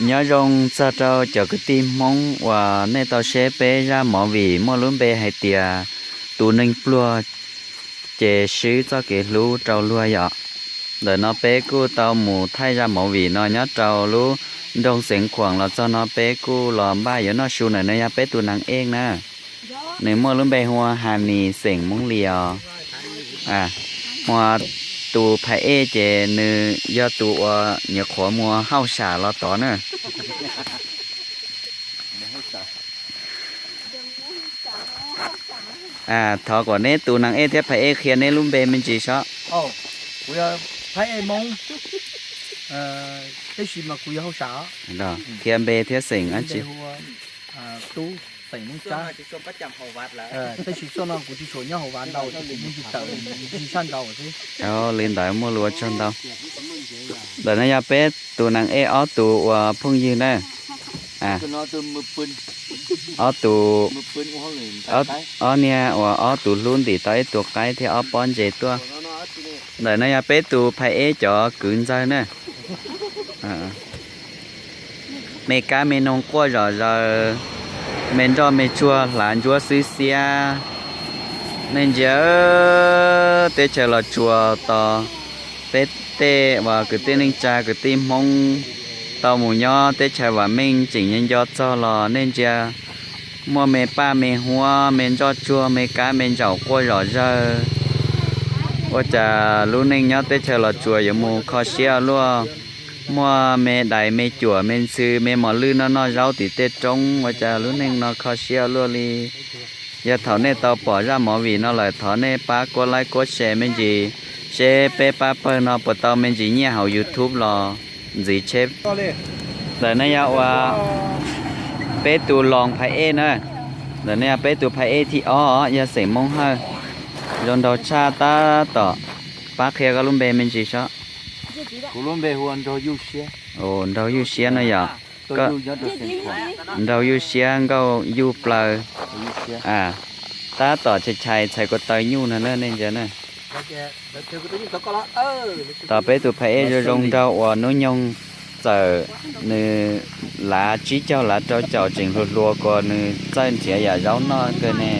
Nyob zoo txog rau cov kwv tij Hmoob uas nej tau saib peb zaj movie muaj lub npe hais tias tus neeg pluag ces swb txoj kev hlub rau luag yom. Ntawm no peb kuj tau mus thaij zaj movie no nyob rau lub nroog Xeev Khuam los txog no peb kuj los npaj yuav noj su. Ntawm no yog peb tus nag ej na, nws muaj lub npe hu ua Hanis xeem Hmoob Lis os. Hos tus phais ej ces nws yog tus uas nyuam qhuav mus hauj sam los tod na. Thov kom neb tus nag ej thiab phais ej qhia neb lub npe me ntsis sob. Kuv yog phais ej Hmoob, tab sis mas kuv yog hauj sam. Qhia npe thiab xeem dab tsi? Tab sis xyoo no kuv tsis tshua nyob hauv Vav ntau, tsis tawm ntsis sab nraud xwb. Li ntawd muaj lus ua tsaug ntau. Ntawm no yog peb tus nag ej ob tug uas phooj ywg na. Ob tug, ob niag uas ob tug hlub ntim tau ib tug qaib thiab ob pob ntses tuaj. Ntawm no yog peb tus phais ej cov kwv ntxawg na. Me kab me noog quaj zom zaws, me nroj me tsuag hlav ntsuab xwb xiab. Nej ntsia, teb chaws Los Tsuas tos peb tej uas kwv tij neej tsa kwv tij Hmoob tau mus nyob teb chaws vam meej tseem nco nco txog los nej ntsia, muaj me paj me huab me nroj tsuag me kab me ntsaum quaj zom zawg. Ua cas lub neej nyob teb chaws Los Tsuas yuav mus kho siab ua luaj, muaj me dais me cuam me ntxhw me mos lwj noj noj zaub tim tej roob, ua cas lub neej no kho siab ua luaj li. Yog thaum nej tau pom zaj movie no lawm thov nej pab kuab like kuab share me ntsis, seb peb pab pawg no puas tau me ntsis nyiaj hauv YouTube los ntxiv tsheb. Ntawm no yog ua peb tus loos phais ej na. Ntawm no yog peb tus phais ej thib ob yog xeem Hmoob Hawj. Zoo nraug tshaj tab tom pab qhia koj lub npe me ntsis sob. Nraug Yuj Siab no yog. Nraug Yuj Siab nkauj Yuj Plaws. Tab tom chais chais txhais ko taw nyuj no na nej ntsia na. Tos peb tus phais ej zoo zoo nraug uas hnub nyoog txawm nws lav tsib caug lav rau caum tseem hluas hluas kuas nws txawj nrhiav yam zaub noj kawg ne.